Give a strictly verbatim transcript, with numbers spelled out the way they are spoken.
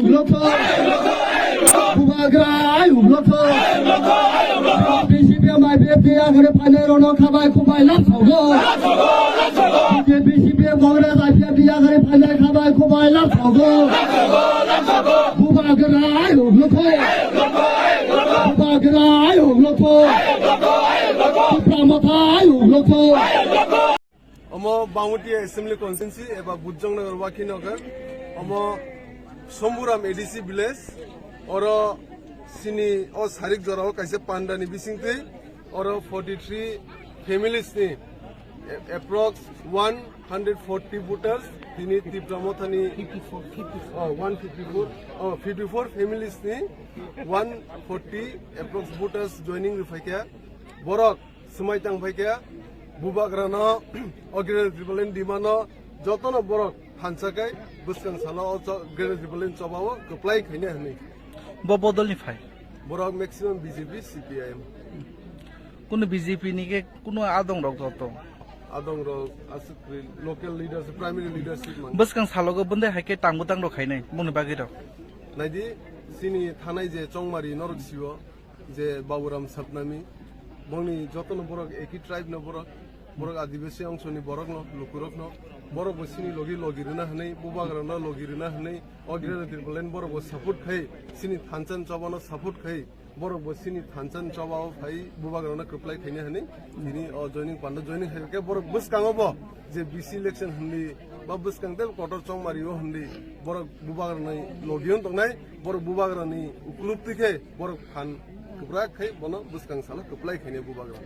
Lotho. Bubagra ayuk lotho. B C P M I P F ni yakhari phainai rono khabai khubai lab sogo. B C P M Congress I P F ni yakhari phainai khabai khubai lab sogo. Bubagra ayuk lotho. Bubagra ayuk lotho. Tipra Motha ayuk lotho. Omo Bangwuti Assembly Constituency eba Bujongnagar Wakhinagar. Omo Somburam A D C village. Oro sini o sarik jorao kaisa pandani bisingtwi oro forty three families ni a-, approx one hundred forty voters tini Tipra Mothani, oh, one fifty four, oh, fifty four families ni one forty approx voters joining rwphaikha. Borok swmai tang phaikha, bubagrano o Greater Tipraland demand no jotono borok thansa khai bwskang salo o cho-, Greater Tipraland chobao kwplai khaina hwnwi. Bo bodolni phai? Borok maximum B J P, C P I M. Kuno B J P ni khe kuno adong rok joto? Adong rok aswk kwrwi local leadership, primary leadership man. Bwskang salogo bwndai hai khe tang bwtang rok khainai moni bagwi rok? Naidi, chini thanai je Chongmari norok sio, je Baburam Sapnami, bongni jotono borok eki tribe no borok, borok Adibasi ongsoni borok no, lukurok no, borok bo sini logi logi rwna hwnwi, bubagra no logi rwna hwnwi, o Greater Tipraland borok bo support khai, sini thansa ni choba no support khai, borok bo sini thansa ni choba o phai, bubagra no kwplai khaina hwnwi, tini o joining panda joining hai khe borok bwskango bo je B C election hwnwi, ba bwskang tei kotor Chongmari o hwnwi, borok bubagra ni logi on tongnai, borok bubagra ni ukuluk twi khe, borok phan kwbrak khai bono bwskang salo kwplai khainai bubagra.